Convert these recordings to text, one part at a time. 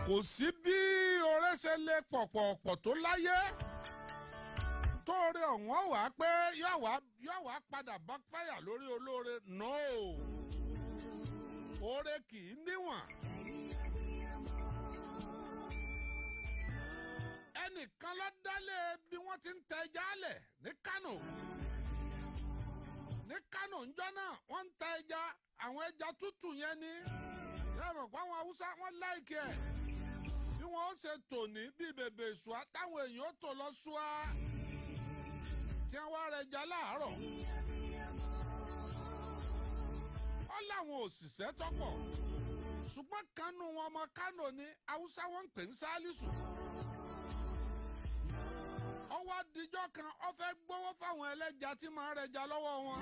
Kò sí bí oore ṣe lè pọ̀pọ̀pọ̀ tó láyé tóore ọ̀hún wà pé yóò wá padà backfire lórí olóore. No, oore kì í níwọ̀n. Ẹnìkan ló dálé bí wọ́n ti ń tẹ ẹja lẹ̀ ní Kánò. Ní Kánò ńjọ́ náà wọ́n ń tẹ ẹja, àwọn ẹja tútù yẹn ni. Ṣé mọ̀ pé àwọn Haúsá wọ́n láìkí ẹ̀ bí wọ́n ó ṣe tò ní bí bèbè ṣùá táwọn èèyàn ó tò lọ ṣùá tí wọ́n wá rẹja láàárọ̀. Wọ́n láwọn òṣìṣẹ́ tọ́pọ̀, ṣùgbọ́n kánú wọn ọmọ Kánò ni Haúsá wọn ń pè ní Sálísù. Ọwọ́ adijọ́ kan ó fẹ́ gbowó fáwọn ẹlẹ́ja tí máa rẹja lọ́wọ́ wọn.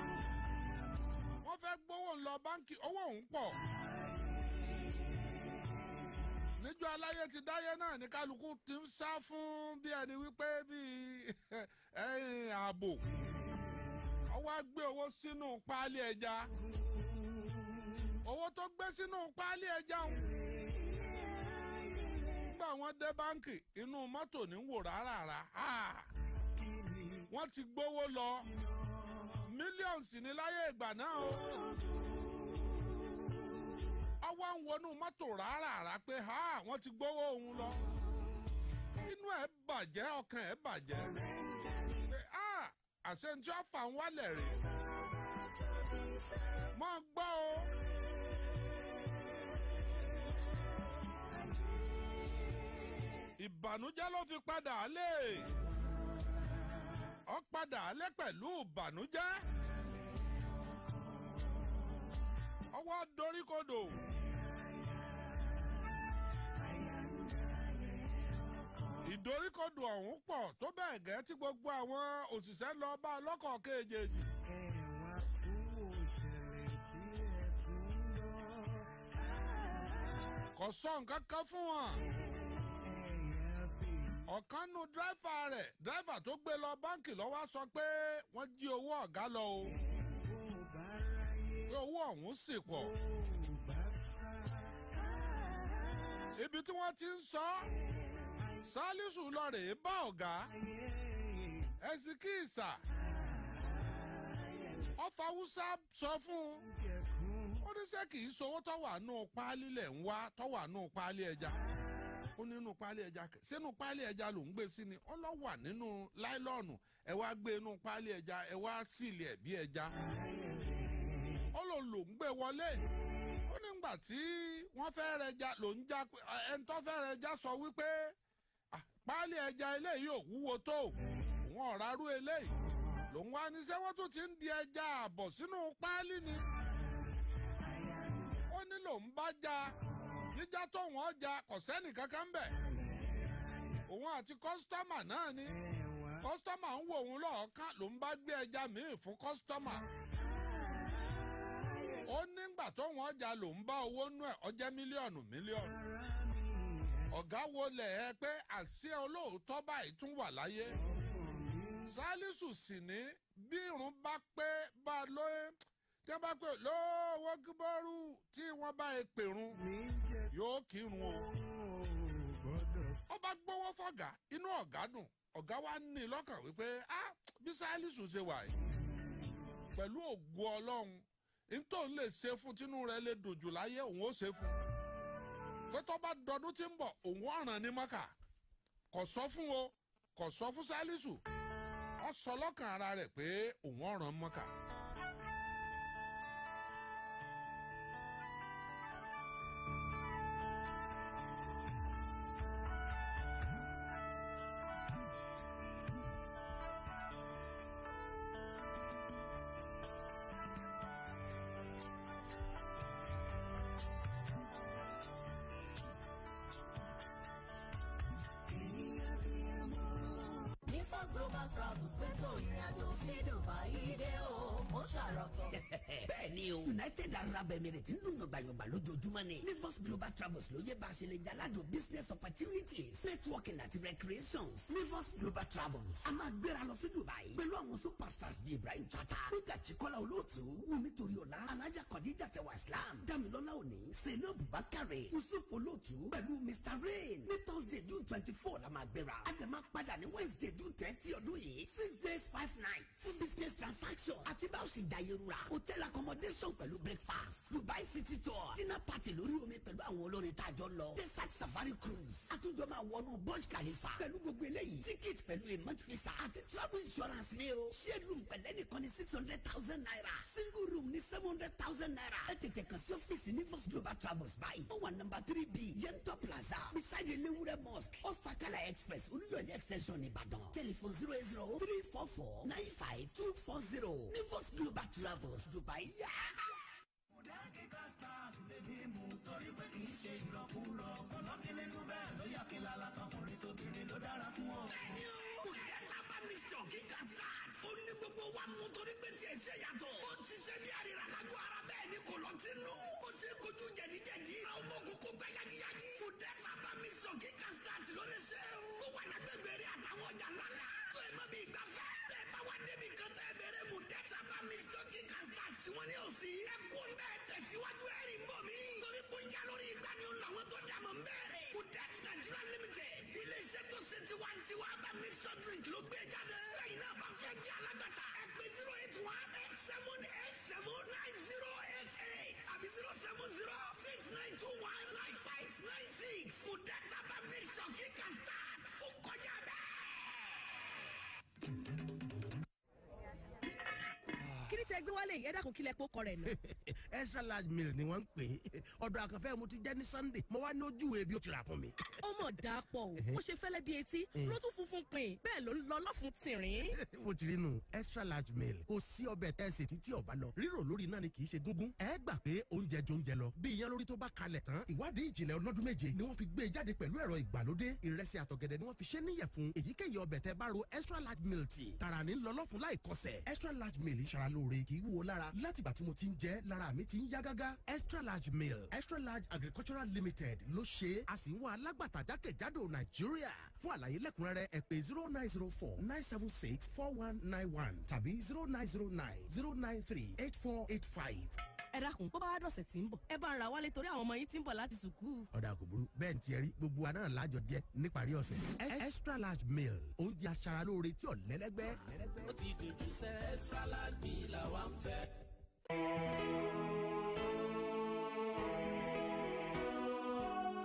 Wọ́n fẹ́ gbowó ń lọ báńkì, owó òun pọ̀. Níjọ́ aláyé ti dáyé náà ní kálukú ti ń sá fún bí ẹni wípé bí ààbò. Ọwọ́ á gbé owó sínú páálí ẹja. Owó tó gbé sínú páálí ẹja ń. Nígbà wọ́n dé báńkì, inú mọ́tò ní wò rárá. Wọ́n ti gbówó lọ. Mílíọ̀nù ní láyé ìgbà náà o. Ọwọ́ ń wọnú mọ́tò rárá pé wọ́n ti gbówó òun lọ. Inú ẹ̀ bàjẹ́, ọkàn ẹ̀ bàjẹ́. Pé àṣẹ tí ó fà ń wálẹ̀ rè. Mọ́ gbọ́ o. Ìbànújẹ́ ló fi padà lé. Ó padà lé pẹ̀lú ìbànújẹ́. Ọwọ́ doríkodò. Ìdoríkodò ọ̀hún pọ̀ tó bẹ́ẹ̀ gẹ́ tí gbogbo àwọn òṣìṣẹ́ lọ bá lọ́kọ̀ kejì. Kò sọ nǹkan kan fún wọn. Ọ̀kan nu dírẹ́fà rẹ̀, dírẹ́fà tó gbé lọ báńkì ló wá sọ pé wọ́n jí owó ọ̀gá lọ o. Pé owó ọ̀hún sì pọ̀. Ibi tí wọ́n ti ń sọ, Sálísù lọ rèé bá ọ̀gá. Ẹ̀sìkìsà. Ọ̀fàwùsà sọ fún un. Ó ní ṣé kì í sowó tó wà nù páálí lẹ̀ ń wá tó wà nù páálí ẹja. Ó nínú páálí ẹja, sínú páálí ẹja ló ń gbé sí ni. Ó lọ wà nínú láìlọ́ọ̀nù, ẹ wá gbé inú páálí ẹja, ẹ wá sílì ẹ̀ bí ẹja. Ó lò ló ń gbé wọlé. Ó nígbà tí wọ́n fẹ́ rẹja ló ń já, ẹni tó fẹ́ rẹja sọ wípé páálí ẹja eléyìí ò wúwo tó, òun ọ̀rá rú eléyìí. Lòun wá ní ṣé wọ́n tún ti ń di ẹja àbọ̀ sínú páálí ni. Ó ní lòun bá já, jíjá tóun ọjà kò sẹ́nì kankan ń bẹ̀. Òun àti kọ́sítọ́mà náà ni. Kọ́sítọ́mà ń wo òun lọ́ọ̀ọ́kán lòun bá gbé ẹja míì fún kọ́sítọ́mà. Ó nígbà tóun ọjà lòun bá owó nú ẹ̀ ọjẹ́ mílíọ̀nù mílíọ̀nù. Ọ̀gá wo lẹ̀ ẹ́ pé àṣẹ olóòótọ́ báyìí tún wà láyé. Sálísù sì ní bí irun bá pé bá lóye tí wọ́n bá pè lówó gíbọ́rú tí wọ́n bá e pèrun yóò kírun o. Ó bá gbowó fọ̀gá, inú ọ̀gá dùn. Ọ̀gá wa ní lọ́kàn wípé bí Sálísù ṣe wà yìí pẹ̀lú ògo Ọlọ́run ntòun lè ṣe fún tínú rẹ̀ lè dòjò láyé òun ó ṣe fún. Pé tó bá dọdún tí ń bọ̀ òun ọ̀ràn ní Mọ́kà. Kò sọ fún o, kò sọ fún Sálísù. Ó sọ lọ́kàn ara rẹ̀ pé òun ọ̀ràn Mọ́kà. Global Travels pẹ̀tọ́ ìrìnàjò sí Dubai dé o, ó ṣàròtọ̀. Bẹ́ẹ̀ni ni o. United Arab Emirates ń dùn yọ̀gbàyọ̀gbà lójoojúmọ́ ni. Nivos Global Travels ló yẹ bá a ṣe lè jaládùn business opportunities, networking àti recreations. Nivos Global Travels. A máa gbéra lọ sí Dubai pẹ̀lú àwọn superstars bíi Ibrahim Chata, Nígàchí Kọ́lá Olóòtú, Wumi Toriola, Alhaja Khadija Tẹwa Islam, Damilọ́lá Òní, Zainab Bakare, Yusuf Olóòtú pẹ̀lú Mr Rain. Ní Thursday June 24 la máa gbéra. A dẹ̀ máa padà ní Wednesday June 30 ọdún yìí. 6 days 5 nights fún business transaction àti báwo ṣe jayerura. Hotel accommodation pẹ̀lú breakfast. Dubai city tour. Dinner party lórí omi pẹ̀lú àwọn olórin tá a jọ lọ. Desert safari cruise. Àtúnjọ máa wọnú Burj Khalifa. Pẹ̀lú gbogbo eléyìí, ticket pẹ̀lú a month visa àti travel insurance ní o. Shared room pẹ̀lẹ́ nìkan ní ₦600,000. Single room ní ₦700,000. Ẹ tètè kàn sí ọ́fíìsì Nivos Global Travels báyìí. Ó wà number 3B, Yemto Plaza, beside Elewure Mosque, off Akala Express, Olúyọ̀lé Extension, Ìbàdàn. Telephone 08034495240. Nivos Global Travels, Dubai yá. Kíkà stars bèbí mu torí pé kì í ṣe ìrọ̀kúrọ̀ kò lọ́kì nínú bẹ́ẹ̀ ló yà kí lálá tọkùnrin tóbìnrin ló dára fún ọ. Bẹ́ẹ̀ni o, kò yẹ sábà mixture kíkà stars. Ó ní gbogbo wa mú torí pé tiẹ̀ ṣe yàtọ̀. Ó ń ṣiṣẹ́ bí àríra lágọ̀ ara, bẹ́ẹ̀ ni kò lọ tínú. Ó ṣe é kojú jẹ̀díjẹ̀dí. Àwọn ọmọ kókó gbẹ yagiyagi. Kò dẹ́ sábà mixture kíkà stars ló lè ṣe o. Ó wà lágbègbè rẹ̀ àtàwọn ọjà ńláńlá. Tó ẹ mọ bí ìgbafẹ́. Tẹ́ ẹ bá wá débi kan tẹ́ ẹ bẹ̀rẹ̀ mu dẹ́ sábà mixture kíkà stars wọ́n ní òsì. Ẹ kú ń bẹ́ẹ̀ tẹ̀síwájú ẹ̀rí ń bọ̀ mí. Torí kó yá lórí ìgbà ni ó làwọn tó dà mọ̀ ń bẹ̀rẹ̀. Kudet Nigeria Limited. Ilé-iṣẹ́ tó ṣe tiwantiwa bá mixture drink ló gbé jáde. Lẹ́yìn náà bá fẹ́ jẹ́ alágbàtà. Ẹ pè 08187879088 àbí 07069219596. Kudet bá mixture kíkà start. Ó kọjá bẹ́ẹ̀. Kí ni tẹ gbé wálé yìí? Ẹ dákun, kílẹ̀ kó kọ rẹ̀ nù. Extra large meal ni wọ́n ń pè é. Ọ̀dọ̀ àkànfẹ́ mo ti jẹ́ ní Sunday. Mo wá ní ojú ebi ó ti rà fún mi. Ó mọ̀ dáa pọ̀ o. Ó ṣe fẹ́lẹ́ bí etí, ló tún funfun pin, bẹ́ẹ̀ ló ń lọ lọ́fun tìrín. Mo ti rí nu extra large meal. Kò sí ọbẹ̀ tẹ́sí títí ọ̀bá lọ rírò lórí iná ni kì í ṣe gúngún. Ẹ gbà pé oúnjẹ jó oúnjẹ lọ bí iyán lórí tó bá kalẹ̀ tán. Ìwádìí ìjìnlẹ̀ ọlọ́dún 7 ni wọ́n fi gbé e jáde pẹ̀lú ẹ̀rọ ìgbàlódé. Ìrẹsì àtọ̀gẹ̀dẹ̀ ni wọ́n fi ṣe níyẹ̀fun. Èyíkéyìí ọbẹ̀ tẹ́ bá ro, extra large meal tì tààrà ní lọ lọ́fun láì kọsẹ̀. Extra large meal ń ṣara lóore, kì í wúwo lára. Látìgbà tí mo ti ń jẹ́, lára mi ti ń yá gágá. Extra large meal, Extra Large Agricultural Limited ló ṣe é. A sì ń wá alágbàtà jákèjádò Nàìjíríà. Fún àlàyé lẹ́kùnrẹ́rẹ́, ẹ pè 09049764191 tàbí 09090938485. Ẹ dákun, bó bá wá dọ̀sẹ̀ tí ń bọ̀, ẹ bá ń ra wálé torí àwọn ọmọ yín tí ń bọ̀ láti sùkúù. Ọ̀dà, kò burú. Bẹ́ẹ̀ ń tiẹ̀ rí gbogbo wa náà lájọ jẹ́ níparí ọ̀sẹ̀. Extra large meal, oúnjẹ aṣaralóore tí ò lẹ́lẹ́gbẹ́. Ó ti dojú sẹ́, extra large meal làwa ń fẹ́.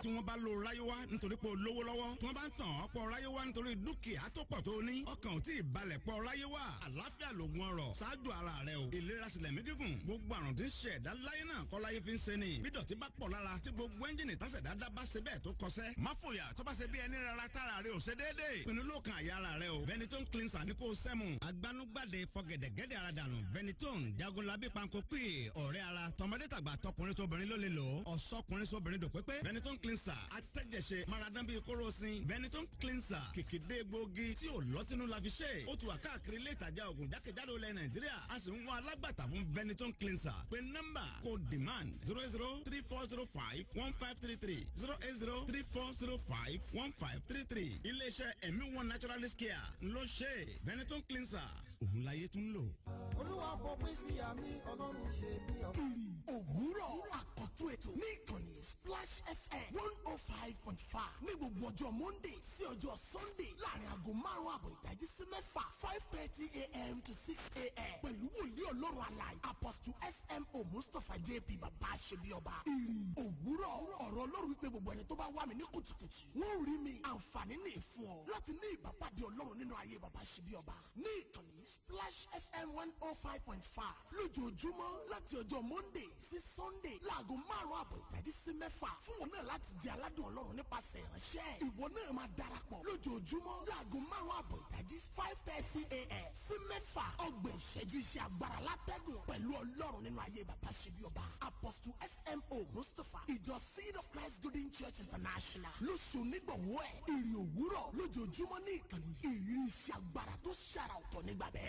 Tí wọ́n bá lo ráyéwá nítorí pé o lówó lọ́wọ́, tí wọ́n bá ń tàn ọ́ pọ̀ ráyéwá nítorí dúkìá tó pọ̀ tó ní, ọkàn ò tí ì balẹ̀ pọ̀ ráyéwá. Àlàáfíà lògùn ọrọ̀ ṣáájú ara rẹ o. Ìlera sílẹ̀ mí gígùn. Gbogbo àrùn tí ń ṣe ẹ̀dá láyé náà kọ́ láyé fi ń ṣe ni. Bí dọ̀tí bá pọ̀ lára tí gbogbo ẹ́ńjìnì tásẹ̀dá dá bá ṣe bẹ́ẹ̀ tó kọsẹ́, má fòyà. Tó bá ṣe bí ẹni rárá tára rẹ ò ṣe déédéé, pinnu ló kan àyà ara rẹ o. Veneton cleanser ní kò sẹ́mu agbanugbade fọgẹ̀dẹ̀gẹ̀dẹ̀ ara dànù. Veneton jagunlabi panko pè ọ̀rẹ́ ara. Tọmọdé tàgbà, tọkùnrin tóbìnrin ló lè lò ó. Ọ̀sọ́kùnrin sóbìnrin dò pépé. Veneton cleanser, atẹ́jẹsẹ̀ maradan bíi kóròsìn. Veneton cleanser, kìkìdé gbòógì tí ò lọ́tínú la fi ṣe. Ó ti wà káàkiri ilé ìtajà oògùn jákèjádò ilẹ̀ Nàìjíríà. A sì ń wá alágbàtà fún Veneton cleanser. Pé nọ́mbà kò demand 00340515330, 08034051533. Iléeṣẹ́ Ẹ̀mí One Naturalist Care ló ṣe Veneton cleanser. Òun láyé tún lò. Olúwa fọpín sí àmì Ọlọ́run ṣe bí ọba. Ìrì òwúrọ̀, àkọ́tún ètò ní ìkànnì Splash FM 105.5 ní gbogbo ọjọ́ Monday sí ọjọ́ Sunday láàrin aago 5:30 ìdájí sí 6, 5:30 a.m. to 6 a.m., pẹ̀lú wòlíì Ọlọ́run àlàyé, Apostle S.M.O. Mustapha J.P., bàbá ṣebí ọba. Ìrì òwúrọ̀, ọ̀rọ̀ Ọlọ́run wípé gbogbo ẹni tó bá wà mí ní kùtùkùtù, wọ́n rí mi. Àǹfààní ní ìfún ọ láti ní ìbápàdé Ọlọ́run nínú ayé bàbá ṣebí ọba ní ìkànnì Splash FM 105.5 lójoojúmọ́ láti ọjọ́ Monday sí Sunday láago 5:30 ìdájí sí 6, fún wọn náà láti jẹ aládùn Ọlọ́run nípasẹ̀ ìránṣẹ́. Ìwọ náà máa darapọ̀ lójoojúmọ́ láago 5:30 ìdájí, 5:30 a.m. sí 6, 30 ìṣẹ́jú iṣẹ́ agbára látẹ́gùn pẹ̀lú Ọlọ́run nínú ayé bàbá ṣebí ọba, Apostle S.M.O. Mustapha. Ìjọ Seed of Christ Golden Church International lóṣù onígbọ̀wọ́ ẹ̀. Ìrì òwúrọ̀ lójoojúmọ́ ní ìkànnì, ìrírí iṣẹ́ agbára tó ṣàrà ọ̀tọ̀ nígbà bẹ́ẹ̀.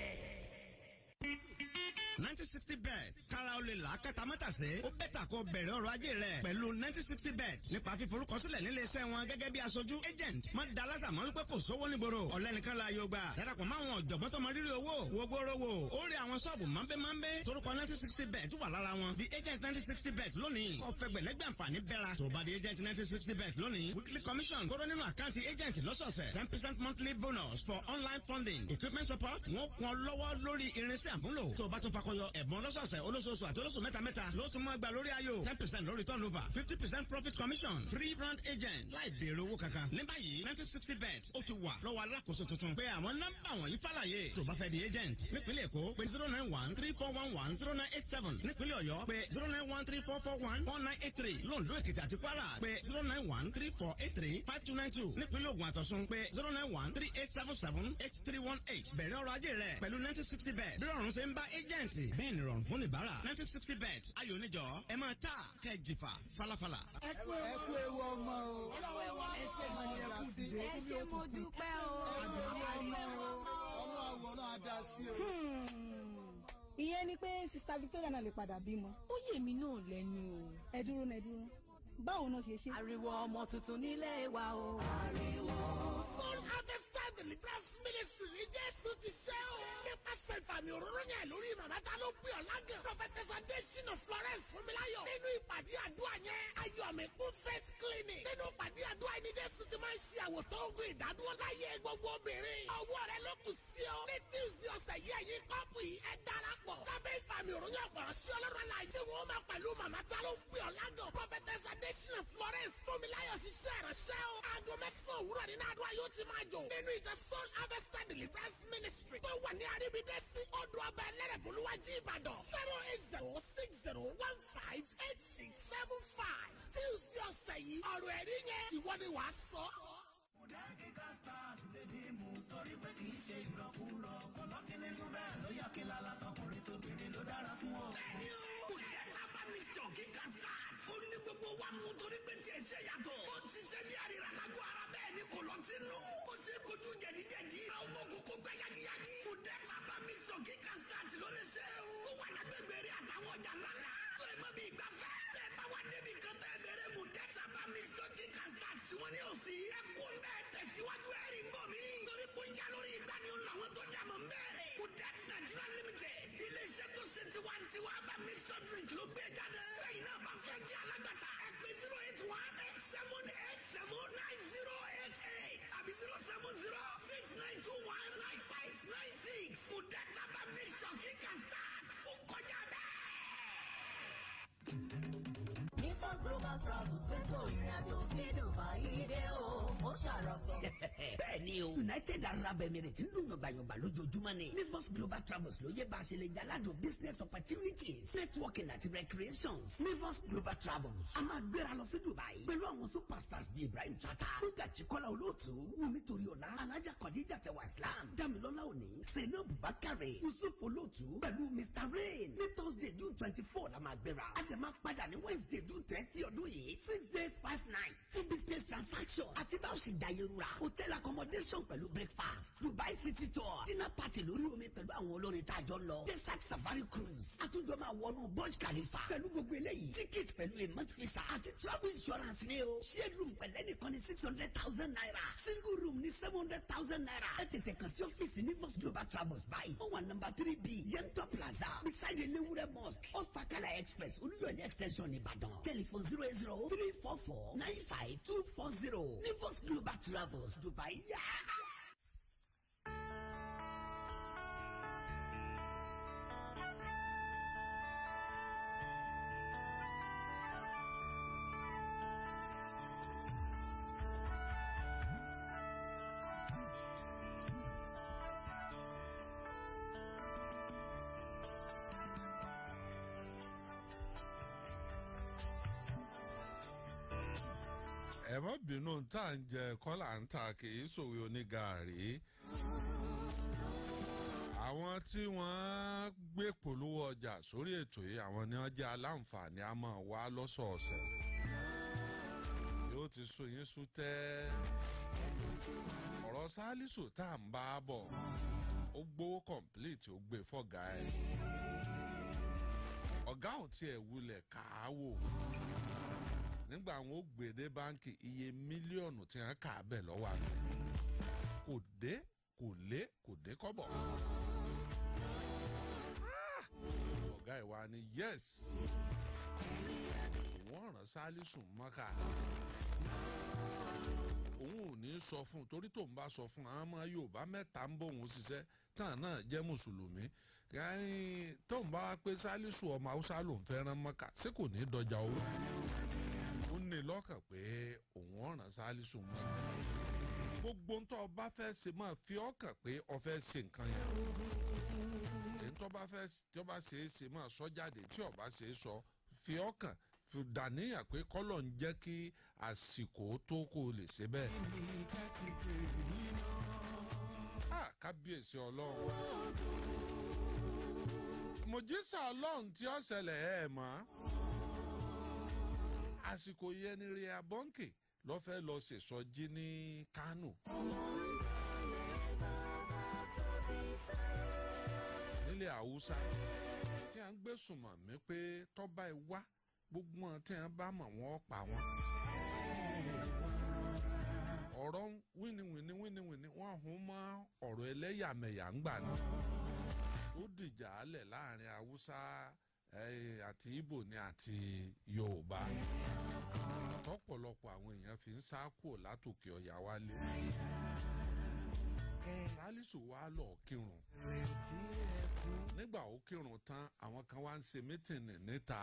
1960 bet kára ó lè là kàtà mọ́tàsé ó bẹ́tà kó bẹ̀rẹ̀ ọrọ̀ ajé rẹ̀ pẹ̀lú 1960 bet nípa fíforúkọsílẹ̀ nílé iṣẹ́ wọn gẹ́gẹ́ bí aṣojú agent. Má da lásàmọ́ wípé kò sówó nígboro, ọ̀lẹ́nìkan la yóò gbà. Darapọ̀ mọ́ àwọn ọ̀jọ̀gbọ́n tó mọ rírì owó, wo gbóró wò ó rí àwọn ṣọ́ọ̀bù mọ́nbẹ́mọ́nbẹ́ torúkọ 1960 bet wà lára wọn. Di agent 1960 bet lónìí, kó fẹ́ gbẹ̀lẹ́gbẹ̀ àǹfààní bẹ́ra. Tó bá di agent 1960 bet lónìí, weekly commission kóró nínú àkáǹtì agent lọ́sọ̀ọ̀sẹ̀, 10% monthly bonus for online funding, equipment support. Wọ́n kún ọ lọ́wọ́ lórí irinṣẹ́ àmúlò. Tó bá tún fakọyọ ẹ̀bùn lọ́sọ̀ọ̀sẹ̀, olóṣooṣù àti olóṣù mẹ́ta mẹ́ta ló tún máa gbà lórí ayò, 10% lórí turnover, 50% profit commission, free brand agent láì béèrè owó kankan. Ní báyìí, 1960 bet ó ti wà lọ́wọ́ alákòóso tuntun. Pé àwọn nọ́mbà wọ̀nyí fàlàyé tó bá fẹ́ di agent. Nípínlẹ̀ Èkó, pé 09134110987. Nípínlẹ̀ Ọ̀yọ́, pé 09134411983. Lóńdó, Èkìtì àti Kwara, pé 09134835292. Nípínlẹ̀ Ògùn àtọ̀sùn, pé 09138778318. Bẹ̀rẹ̀ ọrọ̀ ajé rẹ̀ pẹ̀lú 1960 bet. Bí ọ̀run ṣe ń bá agent, bẹ́ẹ̀ ni rọrùn fún oníbàárà. 1960 bet, ayò oníjọ, ẹ máa ta kẹ́ jìfà falafala. Ẹ kú ewu ọmọ o. Ẹ ṣe mọ ní ẹkú dìde. Ẹ ṣe, mo dúpẹ́ o. Ọmọ àwòrán adá sí o. Ìyẹn ni pé Sister Victoria náà lè padà bímọ. Ó yè mí náà lẹ́nu o. Ẹ dúró náà, ẹ dúró, báwo náà ṣe ṣe? Ariwo ọmọ tuntun nílé wa o. Ariwo. Soul Harvester Deliverance Ministry ní Jésù ti ṣe o. Nípasẹ̀ ìfàmì òróró yẹn lórí màmá ta ló pè ọ́ lágàn, Prophetess Adésínà Florence Fúnmiláyọ̀. Nínú ìpàdé àdúrà yẹn, Ayọ̀mí Kún Faith Clinic. Nínú ìpàdé àdúrà yẹn ní Jésù ti máa ń ṣe àwòtán ogun ìdádúró láyé gbogbo obìnrin. Ọwọ́ rẹ ló kù sí o. Ní Tuesday ọ̀sẹ̀ yìí, ẹ̀yin couple yìí, ẹ darapọ̀. Lábẹ́ ìfàmì òróró yẹn ọ̀pọ̀rọ̀ sí Ọlọ́run aláàyè. Tí wọ́n máa pẹ̀lú màmá ta ló pè ọ́ lágàn, Prophetess Adésínà Florence Fúnmiláyọ̀ ṣiṣẹ́ ìránṣẹ́ o. Aago 9 òwúrọ̀ nínú àdúrà yóò ti máa jò. Nínú ìjọ Soul Harvester Deliverance Ministry tó wà ní Àríbídẹ́sí, Odò Ọba, Ẹlẹ́rẹ̀bólúwájú, Ìbàdàn. 08060158675. Tuesday ọ̀sẹ̀ yìí, ọ̀rọ̀ ẹ̀rí yẹn, ìwọ ni wàá sọ. Mùdákì stars bèbí mu torí pé kì í ṣe ìrọ̀kúrọ̀ kò lọ́kì nínú, bẹ́ẹ̀ ló yà kí lálá, tọkùnrin tóbìnrin ló dára fún ọ. Bẹ́ẹ̀ni o, kò yẹ ká bá mi sọ kíkà start. Ó ní gbogbo wa mú torí pé tiẹ̀ ṣe yàtọ̀. Ó ti ṣe bí àríra lágọ̀ ara, bẹ́ẹ̀ ni kò lọ tí nù. Ó ṣe kojú jẹ̀díjẹ̀dí. Àwọn ọmọ kòkó gbẹ yagiyagi. Kò dẹ́ bá mi sọ kíkà start ló lè ṣe o. Ó wà lágbègbè rí àtàwọn ọjà ńláńlá. Tó ẹ mọ bí ìgbafẹ́. Tẹ́ bá wá débi kan, tẹ́ bẹ̀rẹ̀ mú dẹ́ta bá mi sọ kíkà start sí wọn ní òsì. Ẹ kú ń bẹ́ẹ̀, tẹ̀síwájú, ẹ̀rí ń bọ̀ mí. Torí pé ń jà lórí ìgbà ni làwọn tó dà mọ̀ ń bẹ̀rẹ̀. Kudet Nigeria Limited. Ilé-iṣẹ́ tó ṣe tiwantiwa bá mixture drink ló gbé jáde. Lẹ́yìn náà bá fẹ́ jẹ́ alágbàtà, ẹ pè 08187879088 àbí 07069219596. Kudet bá mixture kíkà start fún kọjá bẹ́ẹ̀. Nípa Global Travels gbẹ́tò ìrìnàjò sí Dubai dé o, ó ṣàròsọ. Bẹ́ẹ̀ ni o, United Arab Emirates ń dùn yọ̀gbàyọ̀gbà lójoojúmọ́ ni. Nivos Global Travels ló yẹ bá a ṣe lè jaládùn business opportunities, networking àti recreations. Nivos Global Travels, a máa gbéra lọ sí Dubai pẹ̀lú àwọn superstars bíi Ibrahim Chata, Nígàtí, Kọ́lá Olóòtú, Wumi Toriola, Alhaja Khadija Tewa Islam, Damilọ́lá Òní, Zainab Bakare, Yusuf Olóòtú pẹ̀lú Mr Rain. Ní Thursday, June 24 la máa gbéra. A dẹ̀ máa padà ní Wednesday, June 30 ọdún yìí. 6 days 5 nights fún business transaction àti bá a ṣe jayerura, hotel accommodation pẹ̀lú breakfast, Dubai city tour, dinner party lórí omi pẹ̀lú àwọn olórin tá a jọ ń lọ, desert safari cruise, àtúnjọ máa wọnú Burj Khalifa. Pẹ̀lú gbogbo eléyìí, ticket pẹ̀lú a month visa àti travel insurance ní o. Shared room pẹ̀lú ẹnìkan ní ₦600,000, single room ní ₦700,000. Ẹ tètè kàn sí ọ́fíìsì Nivos Global Travels báyìí. Ó wà number 3B, Yemto Plaza, beside Elewure Mosque, off Akala Express, Olúyọ̀lé Extension, Ìbàdàn. Telephone 08034495240. Nivos Global Travels, Dubai yá. Ẹ má bínú, tá à ń jẹ kọ́là ń ta kì í sòwe onígàárí. Àwọn tí wọ́n gbé polówó ọjà sórí ètò yìí, àwọn ni wọ́n jẹ́ aláǹfààní a máa wá lọ́sọ̀ọ̀sẹ̀. Yóò ti sún yín sún tẹ́ ọ̀rọ̀ Sálísù tá à ń bá a bọ̀. Ó gbowó complete, ó gbé fọ́gà ẹ̀. Ọ̀gá ò tiẹ̀ wulẹ̀ káàwó. Nígbà àwọn ó gbèdé báńkì, iye mílíọ̀nù tí wọ́n kà á bẹ̀ lọ́wọ́ àná kò dé, kò lé, kò dé kọ́bọ̀. Ọ̀gá ìwà ni yes, wọ́n rán Sálísù mọ́kà, òun ò ní sọ fún un torí tóun bá sọ fún un, àwọn ọmọ Yorùbá mẹ́ta ń bóun ṣiṣẹ́ tán náà jẹ́ mùsùlùmí, tóun bá wá pé Sálísù ọmọ Haúsá lòun fẹ́ rán mọ́kà, ṣé kò ní dọjà owó? Ó ní lọ́kàn pé òun ọ̀ràn Sálísù mọ́kà. Gbogbo ń tọ́ ọ bá fẹ́ ṣe, máa fi ọkàn pé ọ fẹ́ ṣe nǹkan yẹn. Èyí tó bá fẹ́, tí ó bá ṣe é ṣe, máa sọ jáde. Tí ó bá ṣe é sọ, fi ọkàn fi dàníyàn pé kọ́lọ̀ ń jẹ́ kí àsìkò tó kó o lè ṣe bẹ́ẹ̀. Kábíyèsí Ọlọ́run, mòjísà Ọlọ́run tí ó ṣẹlẹ̀ ẹ̀ mọ́. Àsìkò yẹn ni ria bọ́ǹkì lọ́ fẹ́ lọ ṣèṣọ́jí ní Kánò, nílẹ̀ Haúsá, tí a ń gbé sùnmọ̀ mí pé tọ́ba ẹ wá, gbogbo wọn tí a bá mọ̀, wọ́n pa wọ́n. Ọ̀rọ̀ wíníwíní wíníwíní wọ́n hún mọ́ ọ̀rọ̀ ẹlẹ́yàmẹ̀yà ń gbà náà. Ó dìjà álẹ̀ láàrin Haúsá àti Ìgbò ní àti Yorùbá, tọ́pọ̀lọpọ̀ àwọn èèyàn fi ń sá kúrò látòkè ọ̀yà wálé. Sálísù wá lọ kírun. Nígbà ó kírun tán, àwọn kan wá ń ṣe mítìnì níta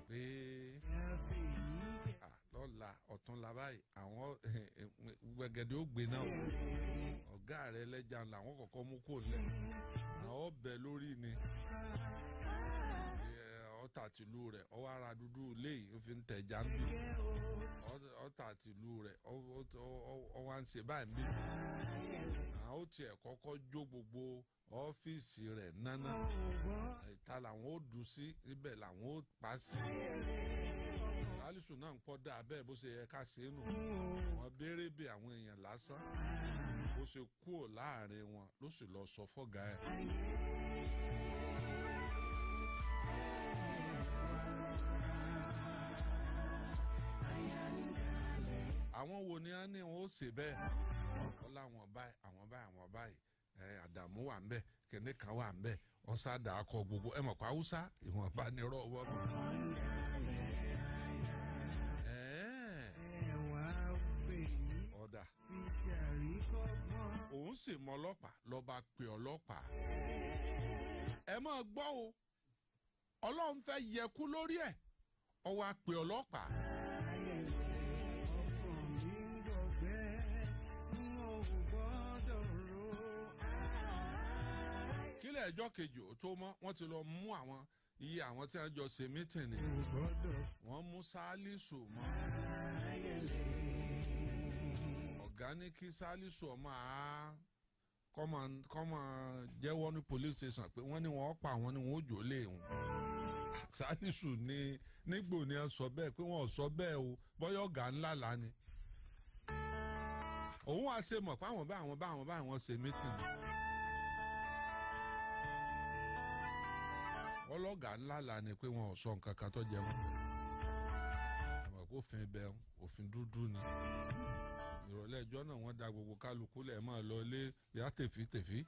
pé lọ́la ọ̀túnla báyìí, àwọn gbẹ̀gẹ̀dẹ̀ ó gbé náà, ọ̀gá rẹ̀ lẹ́jà làwọn kọ̀ọ̀kan mú kó lẹ̀, àwọn ọbẹ̀ lórí ni ọ̀tà tìlú rẹ̀, ọwọ́ ara dúdú léyìí ó fi ń tẹ̀já ń bì, ọ̀tà tìlú rẹ̀, ọwọ́ à ń ṣe báyìí ń bì. Àwọn ó tiẹ̀ kọ́kọ́ jó gbogbo ọ́fíìsì rẹ̀ nánà, ìta làwọn ó dùn sí, ibẹ̀ làwọn ó pa sí. Sálísù náà ń pọ́ dáa bẹ́ẹ̀, bó ṣe yẹ ká ṣe é nù. Wọ́n béèrè bí àwọn èèyàn lásán, bó ṣe kúrò láàrin wọn ló sì lọ sọ fọ́gà ẹ̀. Àwọn wo ni wọ́n ní wọn ó ṣe bẹ́ẹ̀? Wọ́n láwọn báyìí, àwọn báyìí, àwọn báyìí, Àdàmú wà ń bẹ̀, kìnní kan wà ń bẹ̀, ọ̀sádà akọ gbogbo ẹ mọ̀ pé Haúsá ìwọ̀nba ni rọ̀ wọ́n mọ̀. Ọ̀dà òun sì mọ ọlọ́pàá, lọ́ba pè ọlọ́pàá. Ẹ máa gbọ́ o, Ọlọ́run fẹ́ yẹku lórí ẹ̀, ó wá pè ọlọ́pàá. Kílẹ̀ ẹjọ́ kejì ò tó mọ́, wọ́n ti lọ mú àwọn iye àwọn tí wọ́n jọ ṣe mítìnì, wọ́n mú Sálísù mọ́. Ọ̀gá ní kí Sálísù ọmọ àá kọ́mọ jẹ́wọ́ ní police station pé wọ́n ní wọ́n pa àwọn ni wọ́n ó jò lé wọn. Sálísù ní nígbò ní ẹ sọ bẹ́ẹ̀ pé wọ́n ò sọ bẹ́ẹ̀ o, bọ́yọ̀ ọ̀gá ńlá là ni. Òun wá ṣe mọ̀ pé àwọn bá àwọn bá àwọn bá àwọn ṣe mítìnì. Ọlọ́gà ńlá là ni pé wọn ò sọ nǹkan kan tó jẹ wọn. Àmọ́ kó òfin ibẹ̀ òfin dúdú ni. Ìrọ̀lẹ́ ẹjọ́ náà wọ́n da gbogbo kálukú lẹ̀ máa lọ ilé yá tèfítèfí.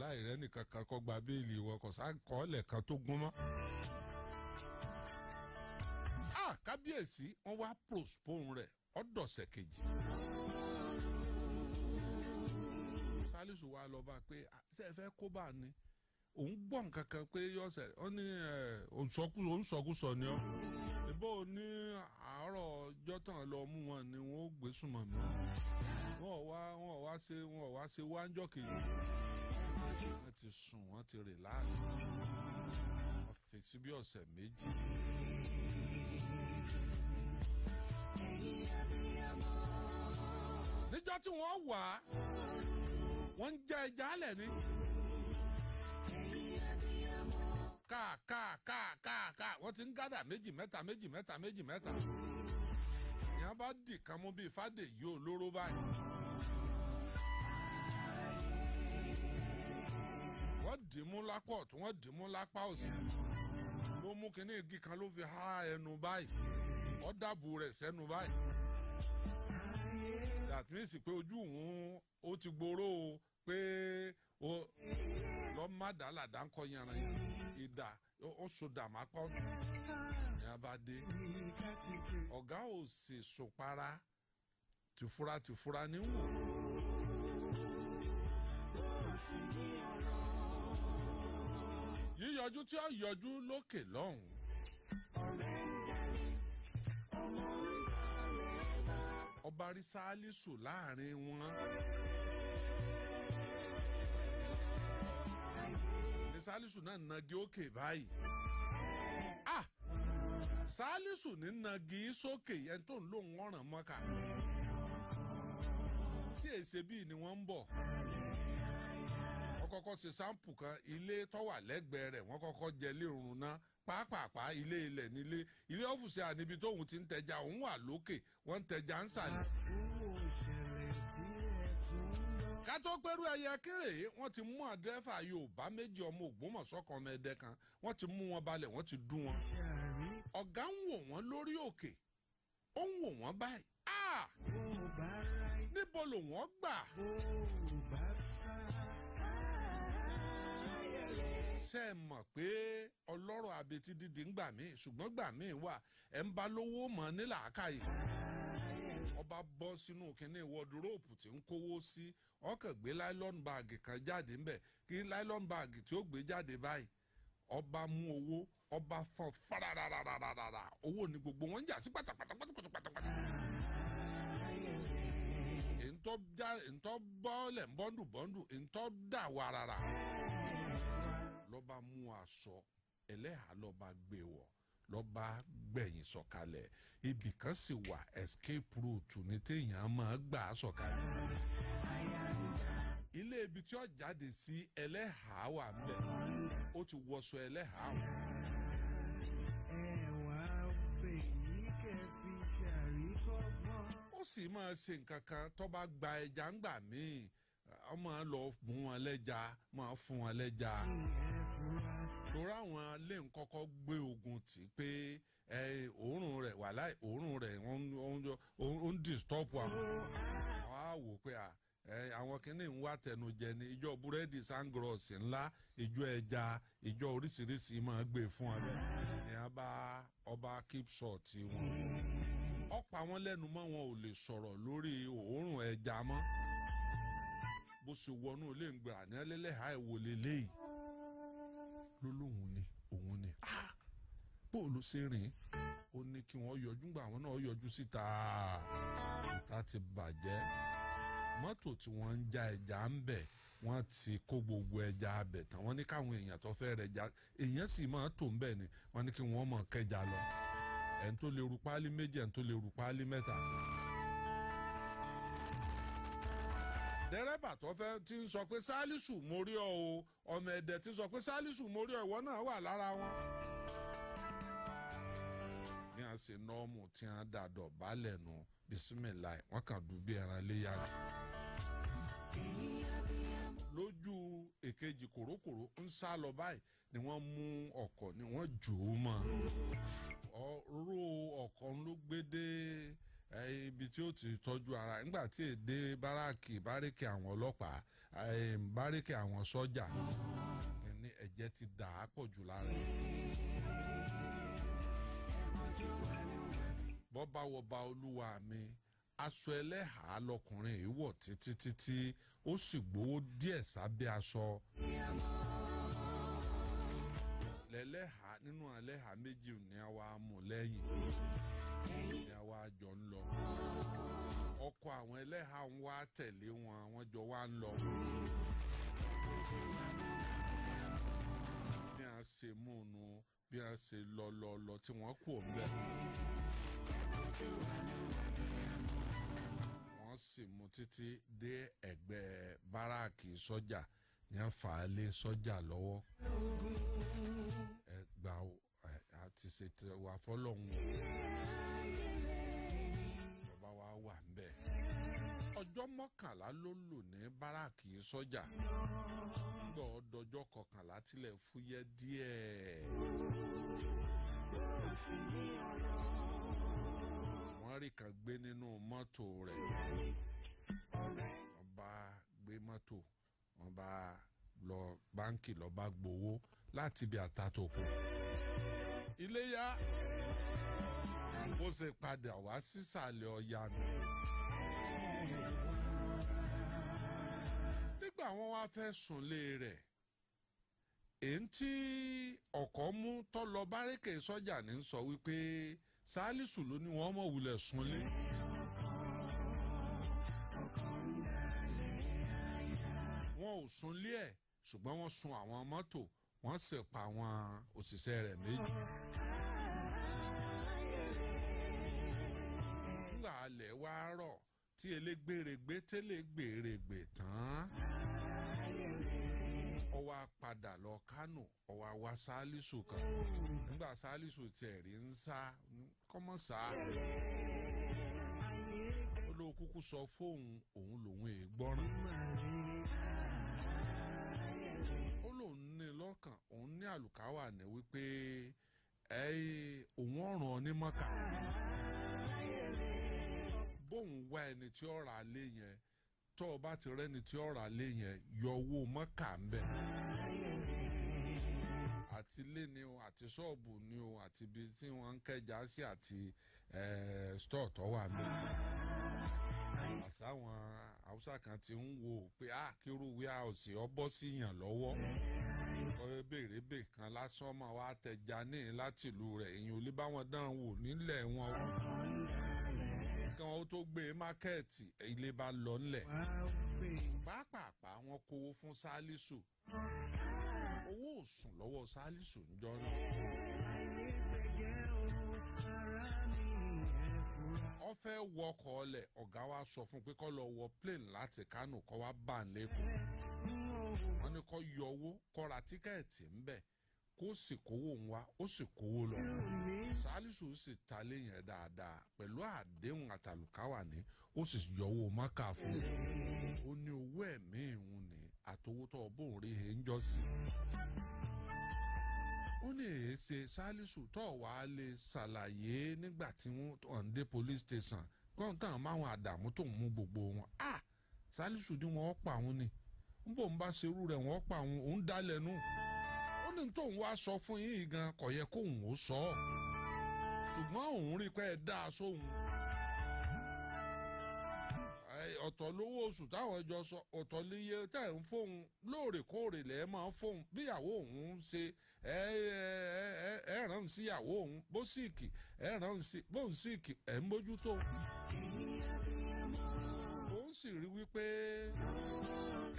Láì rẹ́ nìkan kan kọ́ gba béèlì wọn, kò sá kọ́ọ̀lẹ̀ kan tó gún mọ́. Kábíyèsí, wọ́n wá postpone rẹ̀ ọ̀dọ̀sẹ̀ kejì. Sálísù wa lọ bá pé ṣé ẹ fẹ́ kó bá a ní? Òun gbọ́ nǹkan kan pé yọ̀ọ̀sẹ̀ ó ní òǹsọkúsọ ni ọ́. Ìbò ní àárọ̀ ọjọ́ tán lọ mú wọn ni wọ́n ó gbé súnmọ́ mi. Wọ́n wá ṣe wáńjọ́ kejì. Wọ́n ti sùn, wọ́n ti relax. Wọ́n fi sí bí ọ̀sẹ̀ méjì. Níjọ́ tí wọ́n wà, wọ́n ń jẹ ẹja alẹ̀ ni. Káà káà káà káà káà, wọ́n ti ń gádà méjì mẹ́ta, méjì mẹ́ta, méjì mẹ́ta. Ìyẹn bá dì kan mú bíi fàdé yìí olóró báyìí. Wọ́n dì dì í mú lápá ọ̀tún, wọ́n dì í mú lápá òsì. Ló mú kinní igi kan ló fi há ẹnu báyìí, ó dàbò rẹ̀ sẹ́nu báyìí. That means pé ojú òun ó ti gbòòrò o, pé ó lọ́ má dà làdá ń kọ́ yanran yẹn ìdá ó so dàmá pọ́ ní abadé. Ọ̀gá ò sì sùn para, tìfura tìfura ní wò. Yíyọjú tí ó yọjú lókè lọ́hùn. Ọba rí Sálísù láàrin wọn. Ní Sálísù náà nagi òkè báyìí. Ah! Sálísù ní nagi sókè ẹni tó ń lò ń ọ̀ràn mọ́ka. Tí èsè bíi ni wọ́n ń bọ̀. Wọ́n kọ́kọ́ ṣe sáǹpù kan, ilé tó wà lẹ́gbẹ̀ẹ́ rẹ̀ wọ́n kọ́kọ́ jẹ lérun náà pàápàá ilé ilẹ̀ nílé ilé ọ́fùsì àníbi tóun ti ń tẹja, òun wà lókè, wọ́n ń tẹja ń sàlẹ̀. Ká tó pẹ́rú ẹyẹ kéré, wọ́n ti mú àdírẹ́fà Yorùbá méjì ọmọ Ògbómọ̀ṣọ́ kan, ọmọ Ẹdẹ kan, wọ́n ti mú wọn balẹ̀, wọ́n ti dún wọn. Ọ̀gá ń wò wọ́n lórí òkè, ó ń wò wọ́n báyìí. Níbo lò wọ́n gbà? Ṣé ẹ mọ̀ pé ọlọ́rọ̀ abetí dídì ń gbà mí, ṣùgbọ́n gbà mí wà ẹ̀ ń bá lówó mọ̀ ní làákàyè. Ọba bọ́ sínú kínní wọdúróòpù tí ń kówó sí, ọkàn gbé láìlọ́n báàgì kan jáde ńbẹ̀, kí láìlọ́n báàgì tí ó gbé jáde báyìí, ọba mú owó, ọba fọ́n fararararara, owó ni gbogbo wọn ń jà sí pátápátá pátápátá. Ntọ́ bọ́ọ̀lẹ̀ bọ́ndù bọ́ndù, ntọ́ dà warara. Lọ́ba mú aṣọ ẹlẹ́hàá, lọ́ba gbé wọ̀, lọ́ba gbẹ̀yìn sọ̀kalẹ̀. Ibì kan sì wà, escape route ní téèyàn máa gbà sọ̀kalẹ̀. Ilé ibi tí ó jáde sí ẹlẹ́hàá wà ńbẹ̀, ó ti wọṣọ ẹlẹ́hàá wọn. Ó sì máa ṣe nǹkan kan tó bá gba ẹja ńgbà míì, ọmọ lọ mú wọn lẹ́ja, máa fún wọn lẹ́ja. Torí àwọn lè ń kọ́kọ́ gbé ogun tì pé òórùn rẹ̀ wà láì, òórùn rẹ̀ ó ń disturb àwọn. Wọ́n á wò pé àwọn kìíní ń wá tẹnujẹ ní ìjọ búrẹ́dì sangros ńlá, ìjọ ẹja, ìjọ oríṣiríṣi máa gbé fún ọ bẹ́ẹ̀. Ní a bá ọba keep short wọn. Ọ̀pọ̀ àwọn lẹ́nu mọ́, wọn ò lè sọ̀rọ̀ lórí òórùn ẹja mọ́. Bó ṣe wọnú ilé ìgbà ní ẹlẹ́lẹ́hà ẹ̀wò lélẹ́yìí ló lóun ni òun ni bó ló ṣe rìn, ó ní kí wọ́n yọjú, gbà àwọn náà yọjú síta, ìta ti bàjẹ́. Mọ́tò tí wọ́n ń já ẹja ń bẹ̀, wọ́n ti kó gbogbo ẹja abẹ̀ tán. Wọ́n ní káwọn èèyàn tó fẹ́ rẹ̀ já, èèyàn sì máa tó ń bẹ̀ ni, wọ́n ní kí wọ́n mọ̀ kẹja lọ, ẹ̀ ń tó lè ru páálí méjì, ẹ̀ ń tó lè ru páálí mẹ́ta. Dẹ́rẹ́bà tó fẹ́ ti ń sọ pé Sálísù mo rí ọ o, ọmọ Ẹdẹ ti sọ pé Sálísù mo rí ọ, ìwọ náà wà lára wọn. Ní a ṣe nọ́ọ̀mù tí a dàdọ̀ balẹ̀ nù, bisimilayi, wọ́n kàn dùn bí ẹran léyà ni. Lójú èkejì kòrókòró ń sá lọ báyìí ni wọ́n mú ọkọ̀ ni wọ́n jù ú mọ́. Ọ̀rọ̀ ọkọ̀ ló gbé dé ibi tí ó ti tọ́jú ara nígbà tí èdè báráàkì báríkì àwọn ọlọ́pàá, báríkì àwọn sọ́jà ní ẹ̀jẹ̀ ti dà á pọ̀ jù lára ẹ̀. Bọ́ba wọba olúwa mi, aṣọ ẹlẹ́hàá lọkùnrin yìí wọ̀ títí títí, ó sì gbowó díẹ̀ sábẹ́ aṣọ. Lẹ́lẹ́hàá nínú ẹlẹ́hàá méjì ni a wá mú lẹ́yìn, ni a wá jọ ń lọ. Ọkọ àwọn ẹlẹ́hàá ń wá tẹ̀lé wọn, wọ́n jọ wá ń lọ. Bí a ṣe mú un nu, bí a ṣe lọ lọ lọ tí wọ́n kú òun bẹ́ẹ̀. Wọ́n sì mú títí dé ẹ̀gbẹ́ báráàkì sọ́jà ní a fà á lé sọ́jà lọ́wọ́. Ẹ gbà ó, àti ṣètò wà fọlọ́hún. Ọba wa wà ń bẹ̀. Ọjọ́ Ọjọ́ 11 ló lò ní báràkì sọ́jà. Nígbà ọdọjọ́ 11 tilẹ̀ fúyẹ́ díẹ̀. Wọ́n rí kan gbé nínú mọ́tò rẹ̀. Wọ́n bá gbé mọ́tò, wọ́n bá lọ báńkì lọ bá gbowó láti ibi àtàtòkù. Iléyá bó ṣe padà wá sísàlẹ̀ ọya nù. Nígbà wọn wá fẹ́ sùnlé rẹ̀, èyí tí ọkọ̀ mú tó lọ bárékè sọ́jà ní sọ wípé Sálísù ló ní wọ́n mọ̀ wulẹ̀ súnlé. Wọn ò súnlé ẹ̀, ṣùgbọ́n wọ́n sun àwọn mọ́tò, wọ́n sì pa àwọn òṣìṣẹ́ rẹ̀ méjì. Nígbà alẹ̀ wá rọ̀ tí elégbèrègbè tẹ́lẹ̀ gbèrègbè tán, ó wá padà lọ Kánò, ó wá wá Sálísù kan. Nígbà Sálísù tiẹ̀ rí ń sá kọ́mọ́ sá, ó ló kúkú sọ fóun òun lòun èé gbọ́ràn. Ó lòun ní lọ́kàn, òun ní àlùkáwà ní wípé òun ọ̀ràn ní Mọ́kà. Bóun wá ẹni tí ó rà lé yẹn, tó o bá ti rẹ́ni tí ó rà lé yẹn, yọ owó Mọ́kà ń bẹ̀. Àti ilé ni o, àti ṣọ́ọ̀bù ni o, àti ibi tí wọ́n ń kẹja sí, àti stọọ tó wà ní. Àsáwọn Haúsá kan ti ń wo pé kírú wíhàùsì ọ bọ́ sí yàn lọ́wọ́. Béèrèbè kan lásán máa wá tẹja ní láti ìlú rẹ̀, èyàn ò lè bá wọn dán wò nílẹ̀ wọn o. Kí wọn tó gbé mákẹ́ẹ̀tì ilé bá lọ ńlẹ̀. Pàápàá wọn kówó fún Sálísù. Owó ò sùn lọ́wọ́ Sálísù ń jọ náà. Ó fẹ́ wọkọ̀ ọlẹ̀, ọ̀gá wa sọ fún pé kó lọ wọ plane láti Kánò kó wá bá ń lẹ́kọ̀ọ́. Wọ́n ní kó yọ owó, kó ra tíkẹ́ẹ̀tì ńbẹ̀, kó sì kówó ń wá, ó sì kówó lọ. Sálísù sì ta léyìn dáadáa pẹ̀lú àdéhùn àtàlùkáwà ní, ó sì yọ owó Mọ́kà fún un. Ó ní owó ẹ̀mí ìhun ní àtowó tó bóun rí he ń jọ sí. Ó ní èé ṣe Sálísù tó wàá lè ṣàlàyé nígbà tí wọ́n ń dé police station kọ́ńtàn máwọn àdàmú tó ń mú gbogbo wọn. Sálísù ní wọ́n pa òun ni, ń bò ń bá ṣerú rẹ̀ wọ́n pa òun, òun dálẹ̀ nù. Ó ní tóun wá sọ fún yín gan kò yẹ kóun ó sọ ọ́, ṣùgbọ́n òun rí pé ẹ dá a sóhun. Ọ̀tọ̀ lówó oṣù táwọn jọ sọ, ọ̀tọ̀ líye tẹ̀ ń fóun lóòrèkóòrè lẹ́ẹ̀ máa ń fóun bíyàwó òun ń ṣe ẹ ràn síyàwó òun bó síìkì ẹ ràn sí bó ń síìkì ẹ ń bójútó. Òun sì rí wípé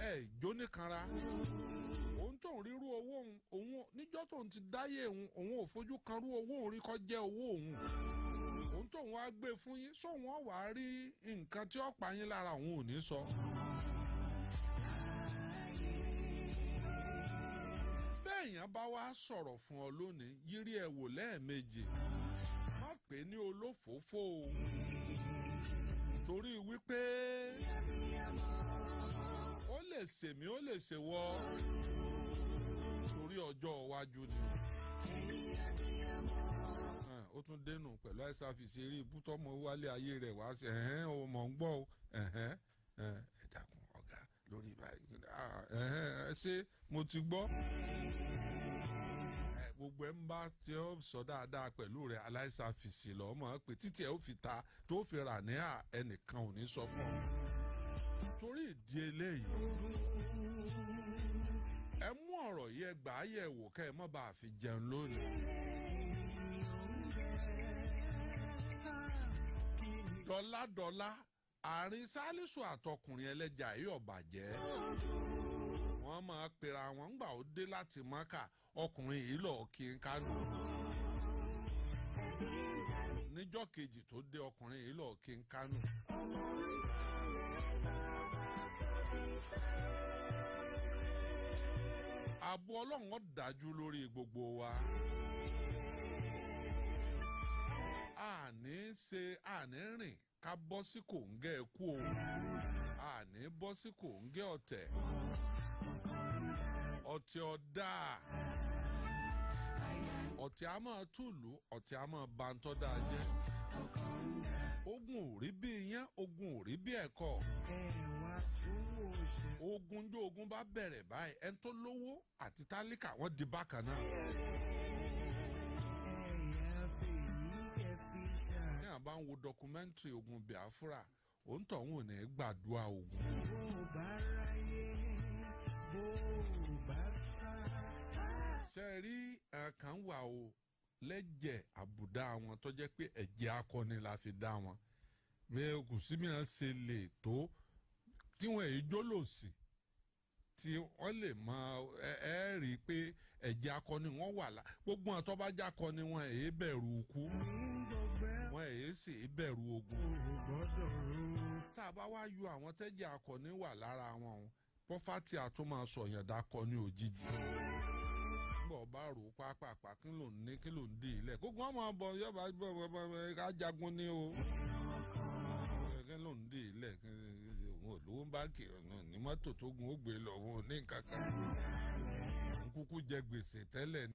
ẹ jóníkanra òun tóun rírú owó òun, òun níjọ́ tóun ti dáyé òun, òun ò fojú kan rú owó òun rí kọ́ jẹ́ owó òun. Òun tóun wá gbé fún yín, sóun ọ̀ wá rí nǹkan tí ó pa yín lára òun ò ní sọ. Bẹ́ẹ̀yàn bá wá sọ̀rọ̀ fún ọ lónìí, yírí ẹ wò lẹ́ẹ̀mejì, má pè é ní olófòófó o, torí wípé ó lè ṣèmí, ó lè ṣèwọ, torí ọjọ́ iwájú ni. Ó tún dénú pẹ̀lú àìsàfìsì eré ibú tọ́mọ wálé ayé rẹ̀ wá sí ẹ̀hẹ́n o mọ̀ ń gbọ́ o ẹ̀hẹ́n ẹ̀ dákun ọ̀gá lórí báyìí ẹ̀hẹ́n ẹ ṣé mo ti gbọ́. Gbogbo ẹ̀ ń bá tí ó sọ dáadáa pẹ̀lú rẹ̀ aláìsàfìsì lọ́mọ pé títí ẹ̀ ó fi ta tó fi rà ní ẹnìkan ò ní sọ fún ọ. Torí ìdí eléyìí, ẹ mú ọ̀rọ̀ yìí ẹ gbà á yẹ̀ wò kẹ́ ẹ má bàa fi jẹun lónìí. Dọ́ládọ́lá àárín Sálísù àtọkùnrin ẹlẹ́jà yìí ò bàjẹ́. Wọ́n máa pera wọn ńgbà ó dé láti Mọ́kà, ọkùnrin yìí lọ́ọ́ kí n Kánò. Níjọ́ kejì tó dé, ọkùnrin yìí lọ́ọ́ kí n Kánò. Ààbò Ọlọ́run ó dájú lórí gbogbo wa. Àní ṣe àní rìn ká bọ́ sí kòńgẹ́ ẹ̀kú o, àní bọ́ sí kòńgẹ́ ọ̀tẹ̀. Ọ̀tẹ̀ ọ̀dà, ọ̀tẹ̀ a máa túlù, ọ̀tẹ̀ a máa ba ntọ́ dáa jẹ́. Ogun ò rí bí iyán, ogun ò rí bí ẹ̀kọ́. Ogun jó ogun bá bẹ̀rẹ̀ báyìí, ẹni tó lówó àti tálíkà wọ́n di bákan náà. Ní àbá ń wo dọkumẹ́ntìrì ogun Biafra, òun tọ̀hún ò ní gbàdúrà ogun. Ṣe rí kan wà o lẹ́jẹ̀ àbùdá wọn tó jẹ́ pé ẹ̀jẹ̀ akọni la fi dá wọn. Mi kò sí mìíràn ṣe lè tó tí wọ́n èyí jólòsì tí wọ́n lè mọ ẹ rí i pé ẹ̀jẹ̀ akọni wọn wà lá. Gbogbo wọn tó bá jẹ́ akọni wọn èyí bẹ̀rù ikú, wọn èyí sì bẹ̀rù ogun. Tá a bá wá yọ àwọn tẹ́jẹ̀ akọni wà lára wọn o, pọ́fàtì àtúmọ̀ sọ̀yàn dákọni òjijì. Bọ̀ bá rò ó pápápá, kí ló ń ní, kí ló ń dì í lẹ̀, kókó ọmọ bọ̀ yọba ajagun ni o, kí ló ń dì í lẹ̀, òun ò lówó báńkì ní mọ́tò tó gun ó gbé lọ, òun ò ní nǹkan kan, òun kúkú jẹ gbèsè tẹ́lẹ̀.